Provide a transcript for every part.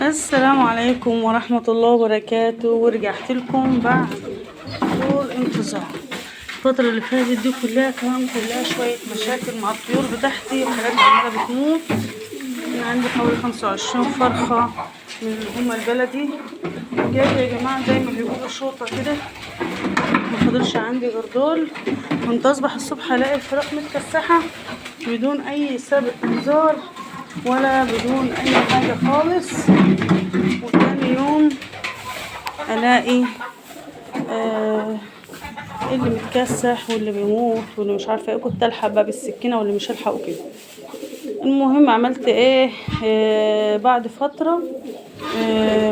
السلام عليكم ورحمة الله وبركاته. ورجعت لكم بعد طول انتظار. الفترة اللي فاتت دي كلها كمان كلها شوية مشاكل مع الطيور بتاعتي وحاجات عمالة بتموت. أنا عندي حوالي 25 فرخة من اللي هما البلدي. جاي يا جماعة زي ما بيقولوا شوطة كده، ما فاضلش عندي غير دول. كنت أصبح الصبح ألاقي الفراخ متكسحة بدون أي سابق إنذار ولا بدون أي حاجة خالص، وتاني يوم الاقي اللي متكسح واللي بيموت واللي مش عارفه ايه. كنت الحق بقى بالسكينة واللي مش الحقه كده. المهم عملت ايه؟ بعد فترة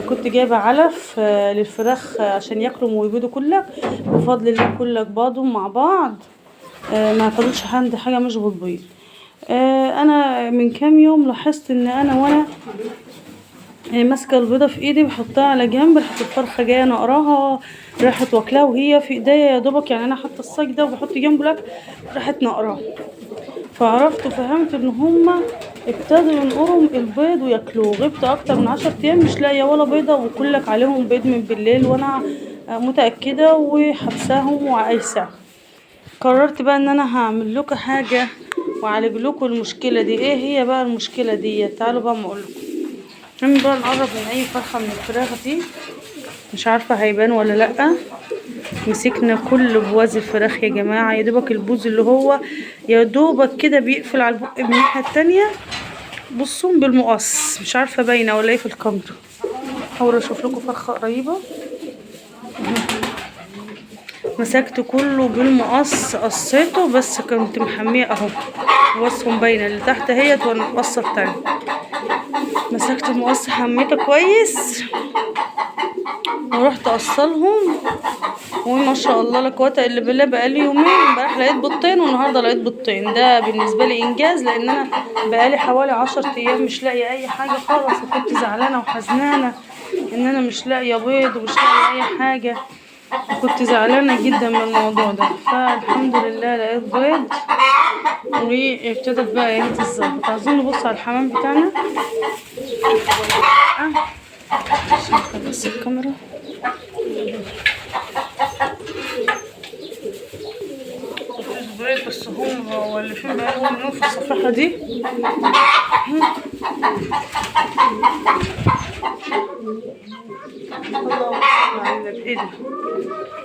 كنت جايبه علف للفراخ عشان ياكلوا ويبيضوا كلك. بفضل الله كلك باضوا مع بعض، ما فضلش عندي حاجة مش بتبيض. انا من كام يوم لاحظت ان انا وانا ماسكه البيضة في ايدي بحطها على جنب، راحت الفرخه جاية نقراها، راحت واكلاها وهي في ايديا يا دوبك. يعني انا حاطه الصاج ده وبحط جنبه الاكل، راحت نقراها. فعرفت وفهمت ان هما ابتدوا ينقروا البيض وياكلوه. غبت اكتر من 10 ايام مش لاقيه ولا بيضة، وكلك عليهم بيض من بالليل وانا متاكدة وحبساهم وعايسه. قررت بقى ان انا هعمل لكم حاجة واعالج لكم المشكلة دي. ايه هي بقى المشكلة دي؟ تعالوا بقى ما اقول لكم. المهم بقى نقرب من اي فرخة من الفراخ دي، مش عارفه هيبان ولا لا. مسكنا كل بواز الفراخ يا جماعة، يا دوبك البوز اللي هو يا دوبك كده بيقفل على البق من الناحية التانية. بصوا بالمقص، مش عارفه باينة ولا ايه في الكاميرا. احاول اشوف لكم فرخة قريبه. مسكت كله بالمقص قصيته، بس كنت محمية اهو، بصهم باينة اللي تحت اهيت والقصه التانية. مسكت المقص حميته كويس ورحت اقصلهم، وما شاء الله لا قوة الا بالله. بقالي يومين، امبارح لقيت بيضتين والنهارده لقيت بيضتين. ده بالنسبة لي انجاز، لان انا بقالي حوالي 10 ايام مش لاقيه اي حاجة خالص، وكنت زعلانة وحزنانه ان انا مش لاقيه بيض ومش لاقيه اي حاجة، كنت زعلانة جدا من الموضوع ده. فالحمد لله لقيت بيض وابتدت بقى ايه تتظبط. عايزين نبص على الحمام بتاعنا. بس الكاميرا بيض، بس هم مولفين بقالهم يوم في الصفحة دي. اللهم صل على النبي. ايه ده؟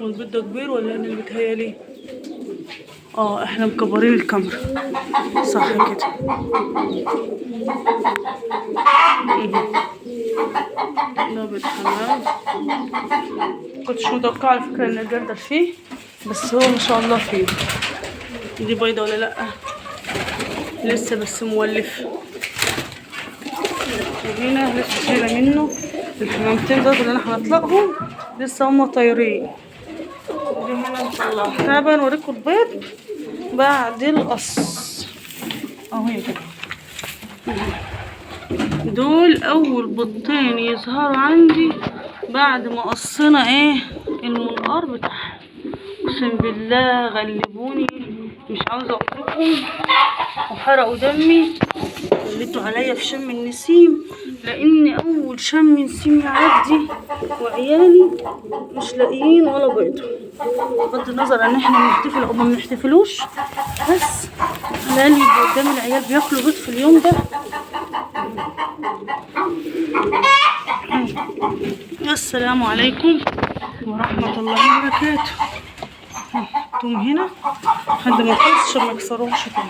والبيض ده كبير ولا انا اللي بتهيالي؟ احنا مكبرين الكاميرا صح كده. ده بيض حمام، كنتش متوقعه على فكرة ان الجردل فيه، بس هو ما شاء الله فيه. دي بيضة ولا لا؟ لسه بس مولف. وهنا لسه شايله منه الحمامتين دول اللي انا هنطلقهم، لسه هما طايرين. دي هنا نطلعها. تعالوا بقى نوريكم البيض بعد القص اهو يا جماعة. دول اول بيضتين يظهروا عندي بعد ما قصينا ايه المنقار بتاعهم. اقسم بالله غلبوني، مش عاوزه اقول لكم، وحرقوا دمي، خليتوا عليا في شم النسيم، لان اول شم نسيم يعدي وعيالي مش لاقيين ولا بيضة. بغض النظر ان احنا بنحتفل او ما بنحتفلوش، بس على الاقل يبقى قدام العيال بياكلوا بيض في اليوم ده. السلام عليكم ورحمة الله وبركاته. انتم هنا لحد ما تخلص عشان ما يكسروهاش تاني.